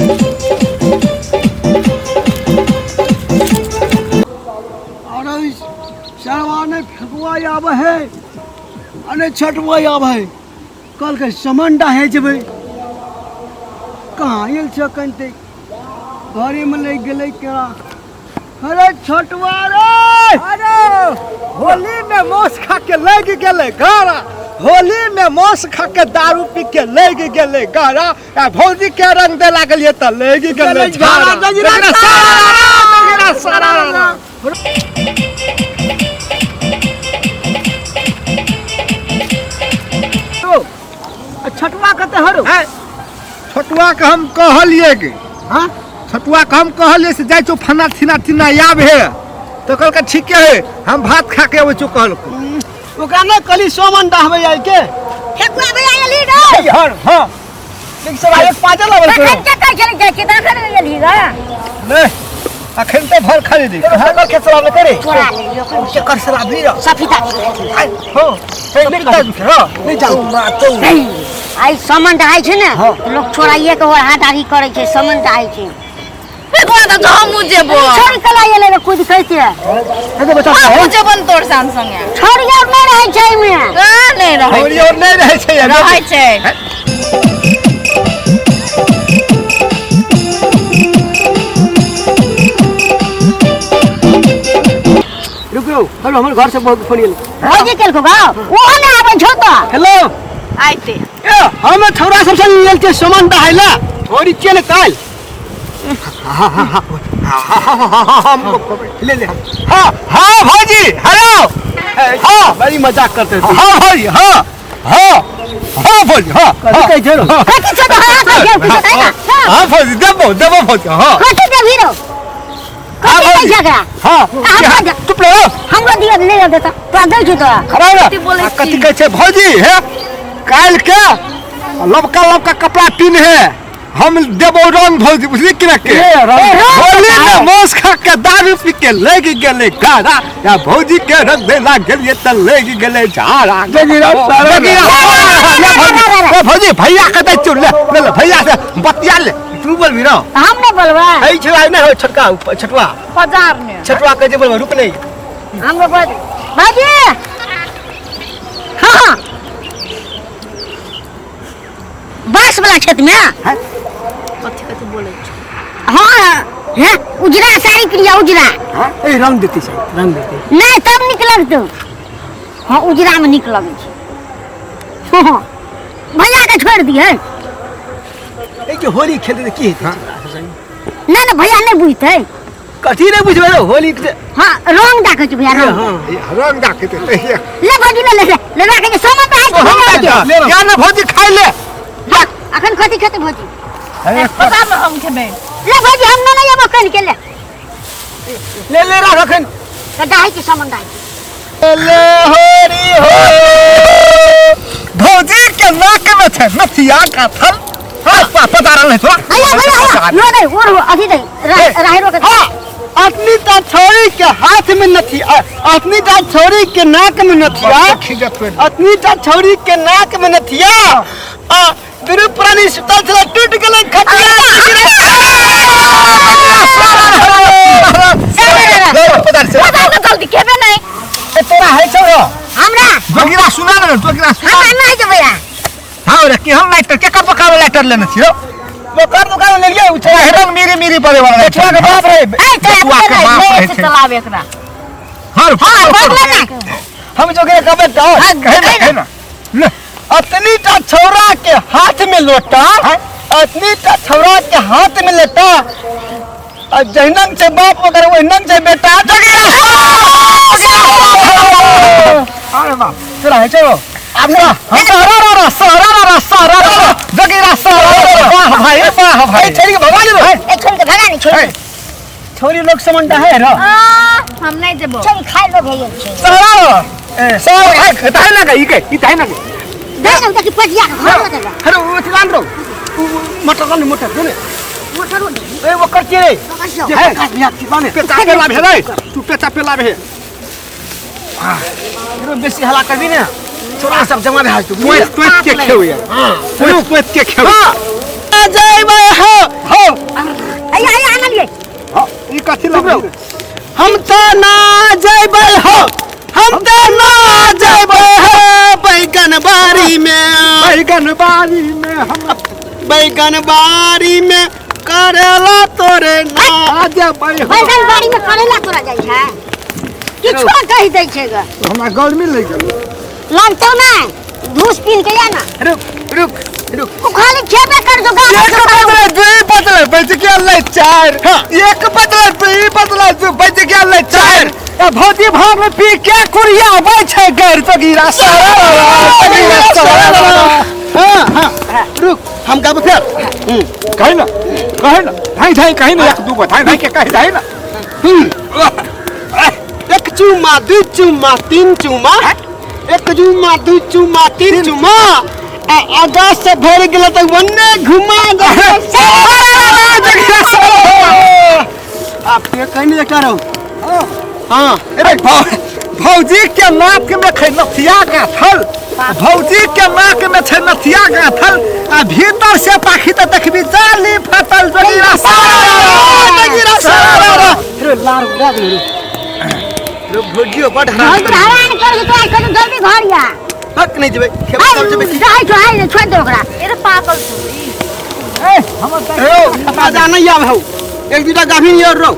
अरे सरवा ने फेकुआ आवे है अने छठुआ आवे है। कल के सामान डाहे जेबै। कहाँ आयल छै कनते घरे में लागि गेलै केरा। अरे छोटुआ रे, अरे होली में मांस खा के लग गेलै गारा, होली में मांस खा के दारू पी के लग गेलै गारा, आ भौजी के रंग दे लागलिए त लग गेलै झारा। जगीरा सारा, जगीरा सारा। छठुआ कते हरो? छोटुआ के हम कहलिए गे। हाँ? छोटुआ के हम कहलिए से जाइ छौ फना थिना थिना आब हे, तो कहलकै ठीके है, हम भात खा के अबै छौ कहलको। ओकरा नहि कहली सोमन डाहबै आइ के। ठेकुआ भैया एली रे। हर हां लेकिन सब एक पाँचे लागल तखन करो। के कहै छलै जाइ छियै, तखन एली रे। नहीं अखन तो भर खरीदी। केकर के शराब करे? चोरा लेलियो। केकर शराब भी रह? सफीता। हां नहीं जाओ। नहीं, आइ सामान डहाइ छै ने, लोक छोड़ाइए के ओढ़ा दाढ़ी करै छै, सामान डहाइ छै। फेकुआ तऽ हमहूँ जेबो। छोड़ के लाइ एलै रे कूद कैसे? अरे बच्चा हमहूँ जेबन तोर संग संगे। छोड़िए और नहीं रहै छै एहिमे। आ, नहि रहै। छोड़ी और नहीं रहै छै। रहै छै। रुक रहो, हेलो हमर घर से बहुत फोन गेल। भौजी केलको गाँव ओहो नहि आबै छौ तऽ। हेलो आइते। ए हम छौरा सब संग गेल छै सामान डहाइला, थोड़ी छियै ने काल्हि। ले ले। हाँ हाँ भौजी हेलो। हाँ बड़ी मजाक करते थे। हाँ भौजी हाँ हाँ हाँ भौजी हाँ। कथी कहै छै रौ? कथी छौ तऽ हाँ कहै छौ, किछो कहै ना। हाँ, हाँ भौजी देबो देबो भौजी हाँ। कथी देबही रौ? हाँ कथी कहै भौजी छै एकरा? हाँ हमरा दे। चुप रहो। हमरो दिअ ले देता, तोरा दै छौ तोरा। खड़ा रह। कथी बोलै आ, कथी छी? कहै छै भौजी हे काल्हि के लबका लबका कपड़ा पिन्ह हे, हम देबो रंग भौजी बुझली कि ना के। ए, रंग। ए, रंग होली बताओ। में मांस खा के दारू पी के लग गेलै गारा, या भौजी के रंग दे लाग गेलिए त लग गेलै झाड़ा। जगीरा सारा। जगीरा सारा। ले भौजी, ले भौजी भैया के दै छियौ, ले ले ले भैया से बतिया ले। तू बोलबी रौ? हम नहि बोलबै। ऐ छौरा नहि हो छोटका छठुआ। बाजार में। छठुआ के जे बोलबै रुक नहीं। हमरो बोल भौजी। हाँ बांस वाला खेत में। कथी कथी बोलै छै? हाँ हैं उजरा साड़ी पिनिया उजरा। ए रंग देती छै, रंग देती। नहीं तब निक लगतौ। हाँ उजरा में निक लगै छै। हाँ भैया के छोड़ दिए। ए के होली खेलते की हेतै? नहीं नहीं भैया नहीं बुझतै। कथी नहीं बुझबै रौ होली के? हाँ रंग डाकै छै भैया रंग। हाँ रंग डाकै छै। ले भौजी ले ले ले राखै छै सामान तऽ आइ ले या ना भौजी खाइ ले। हाँ अखन कथी खेतै भौजी? पता न हम खेबै। ले भौजी हम नहि एबो कन के ले। ले ले राख अखन। तऽ डाहै छै सामान डाहै छै। ले होरी हो भौजी के नाक में छै नथिया का थल। हाँ पता रहल है थोड़ा। भैया भैया भैया लो दे और अथी दे राहिरो के। हाँ अपनी ता छोरी के हाथ में नथिया, अपनी ता छोरी के नाक में नथिया, अपनी ता छोरी के नाक में नथिया, आ दुनू प्राणी सुतल छलै टूट गेलै खटिया। जल्दी खेबे नहीं। ए, तोरा है छौ रौ? हमरा जोगिरा सुना ने जोगिरा सुना। हमरा नहि जेबै। हाँ रे केहन लाइटर के कब पकावे लाइटर लेने छियो? ओकर दुकान ले लियो। ओ हेरन मेरी मेरी परे वाला बचुआ के बाप रे। ए तोरा बचुआ के बाप ले रहे से छै। चलावे एकरा। हर हां बोल ना। हम जोगिरा कहबै तो कहे ना कहे ना। ले अतनी टा छौरा के हाथ में लोटा, अतनी टा छौरा के हाथ में लोटा, आ जहिनंग छै बाप ओकर ओहिनंग छै बेटा। अरे बाप तोरा है छौ? अब ना हम सारा रा रा सारा रा रा सारा रा जोगिरा सारा रा। वाह भाई वाह भाई। ए छोरी के भगा दे। ए छोड़ के भगा नहीं छोड़। छोरी लोग समंडा है रो। हम नहीं जेबो। छोड़ खाइ लो भैया छै। सारा रा सारा ताहे ना ई के ई ताहे ना के दे ना देखि पजिया के घर में देगा। हेलो ओ लान रो मोटर लान मोटर सुने मोटर ए ओकर के रे जे है बिया की बाने पेचा पे लाभ है तू पेचा पे लाभ है। एरो बेसी हला करबी ने छोरा सब जमा भए तू पोत पोत के खेवे। हां पोत पोत के खेवे। हां जय भाई हो हो। जेबै हो, हम त ना जेबै हो बैगन बाड़ी में। बैगन बाड़ी में हम बैगन बाड़ी में करेला तोरे ना जेबै हो। बैगन बाड़ी में करेला तोरा जाइ छै, किछो कहि दै छै ग। हमरा गर्मी लागि गेल। लगतौ नै, धूस पीन के या ना। रुक रुक रुक, ओ खाली खेबे कर दो गाना। एक बदले दुई बदले बच गेलै चारि। एक बदले दुई बदले दू बच गेलै चारि। ए भौजी भांग पी के कुरिया आबै छै गैर जगीरा सारा जगीरा सारा। हाँ हाँ रुक, हम गाबो फेर। कहि ना, कहि ना, धाइ धाइ कहि ना, एक दू गो धाइ धाइ के कहि धाइ ना। एक चुमा दू चुमा तीन चुमा, एक चुमा दू चुमा तीन चुमा, आ आगा से भर गेल त वन्ने घुमा दे। आप के कहीं नहीं करो। हाँ अरे भौजी के नाक में छै नथिया गाँथल, भौजी के नाक में छै नथिया गाँथल, आ भीतर से पाखी त देखबी जाली फाटल जगीरा सारा सारा। अरे लार उड़ा गेल रे भौजियो बड़ हरान। हरान कर तो आई करू जल्दी घर या। हक नहीं जेबै, खेबै तब जेबै। जाइ छौ, आइ ने छोड़ दे ओकरा। ए रे पागल छौ ई। ए हमर रौ मजा नहीं आबै हौ, एक दूटा गाभिन यार रौ।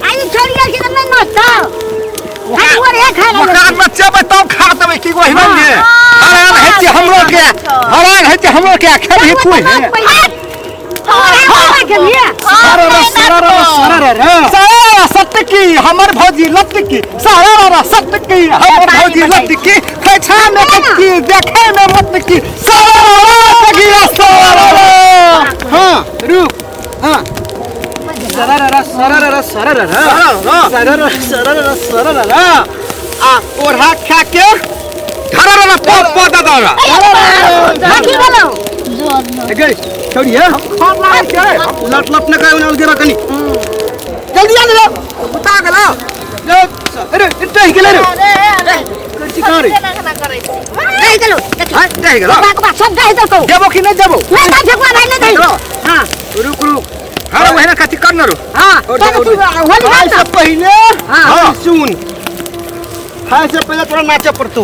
आई छोड़ गेल छी त नहि नचतौ। खाली ओर एक खाय मकान में चेबै तब खा देबै की गोहि बन गे। हरान होइ छै हमरो के, हरान होइ छै हमरो के, खेबही तू हे। सारा सटकी हमर भौजी लटकी, सारा सटकी हमर भौजी लटकी, खैछा में कटकी देखे में मटकी, सारा जगीरा सारा। हाँ रुक, हाँ सरररा सरररा सरररा सरररा सरररा सरररा, आ ओढ़ा खा के धरररा पप पप दादा। गई छोड़िए लट लट न कर उन्हें कनी जल्दी आ ले उता गेलो। अरे इतना ही गेलै रे। अरे अरे करची कहाँ रे? केना केना करै छी? हां रहि गेलो। देबो कि नहि देबो? हाँ रुक रुक, हर महीना खातिर कर न रो। हाँ खाय से पहले हाँ। सुन, खाय से पहले तोरा नाचे पड़तो।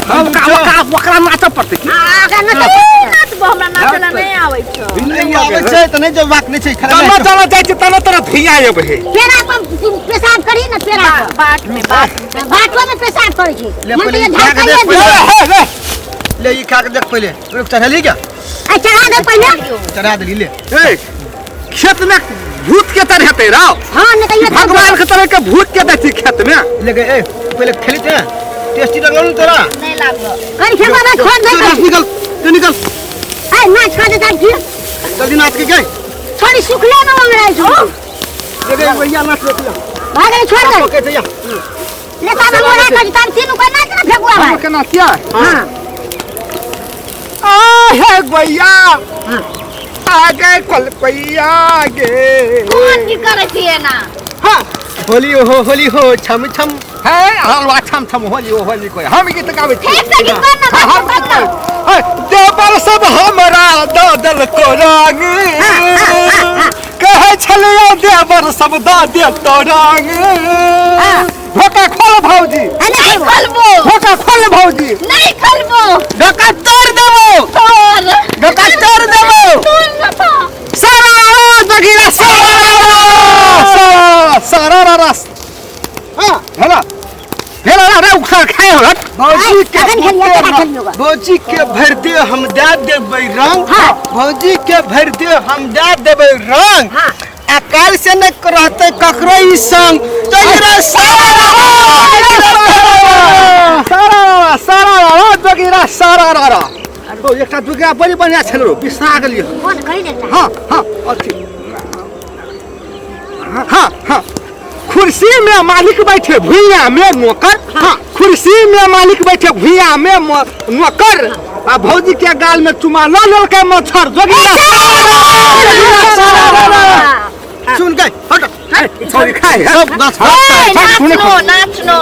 ओकरा ओकरा नाचऽ पड़तै की? नाचबो, हमरा नाचला नहि आबै छौ। नहीं आबै छै त नहीं जबाक नहीं छै। चलो चलो जाइ छी तनो तोरा धिया एबै हे। पेड़ा पर पेशाब करी ना, पेड़ा पर बाट में बाट में बाटो में पेशाब करै छै। ले मन पहिले तऽ खा के झाड़ देख दे। पहिले। ले ई खा के देख पहिले। रुक, चढ़ेली क्या? आ चढ़ा दे पहिले। चढ़ा देली ले। ए खेत में भूत के तरह हेतै रौ। हां नहीं तऽ भगवान के तरह के भूत के दै छी खेत में। ले गए, ए पहिले खेली ते टेस्टी लगलो न तोरा? नहीं लागलो। करी खेबा ना छोड़ दे। चल निकल, तू निकल। ए नाच खा दे तार की। जल्दी नाच के गए। छोड़ी सुखले न मंगराइ छौ। ले गए भैया नाच ले तू। भाग रे छोड़ दे। ओके जइया। ले तार मोरा कर तार तीनू के नाच ना फेकुआ भाई। हम के नाचिया? हां। आ हे भैया। आ गए कलपैया गे। कोन की करै छी एना? हां होली हो होली हो छम छम। है हलवा छम छम होली हो होली कोई हम गीत गाबै छी। ठीक से गीत गाना, हम गाना, गीत गाबै। देवर सब हमरा दऽ देलको रंग, कहै छलियौ देवर सब दऽ देतो रंग। धोखा खोल भौजी। नहीं खोलबो। धोखा खोल भौजी। नहीं खोलबो। धोखा तोड़ देबो। तोड़। धोखा तोड़ देबो। तोड़ ना तो। सारा जगीरा सारा सारा सारा रस। हां हेला हेला रे उखा खाए हो। भौजी के अखन खेलियो, अखन खेलियो। भौजी के भर दे हम दे देबै रंग। हाँ। भौजी के भर दे हम दे देबै रंग। हाँ। आ काल से न रहते ककरो ई संग। जगीरा सारा सारा सारा जगीरा सारा रा। ओ एकटा दुर्गा बड़ी बढ़िया छल रो, बिसरा गेलियै। कोन कहि ने एकटा। हां हां अथी हां हां कुर्सी में मालिक बैठे भुइया में नौकर। हां कुर्सी में मालिक बैठे भुइया में नौकर, आ भौजी के गाल में चुमा ल लेलकै मच्छर। जोगिया सुन गए हट छोरी खाए सब गाछ नाचनो नाचनो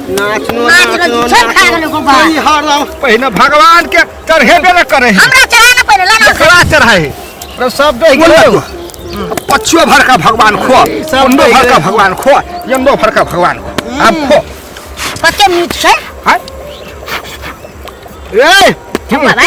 नाचनो नाचनो, सब खा गेलो गोपाल। सही हरदम। पहिने भगवान के चढ़ेबे न करे है। हमरा चढ़ाना पहिले लाना। केकरा चढ़ाए? पर सब बहि गेल। पछुआ भर का भगवान खो, सब अंडो बहि भर का गेल। भगवान खो, यंदो भर का भगवान खो। अब खो। कते मीठ छै। हाय। ए। बाबा।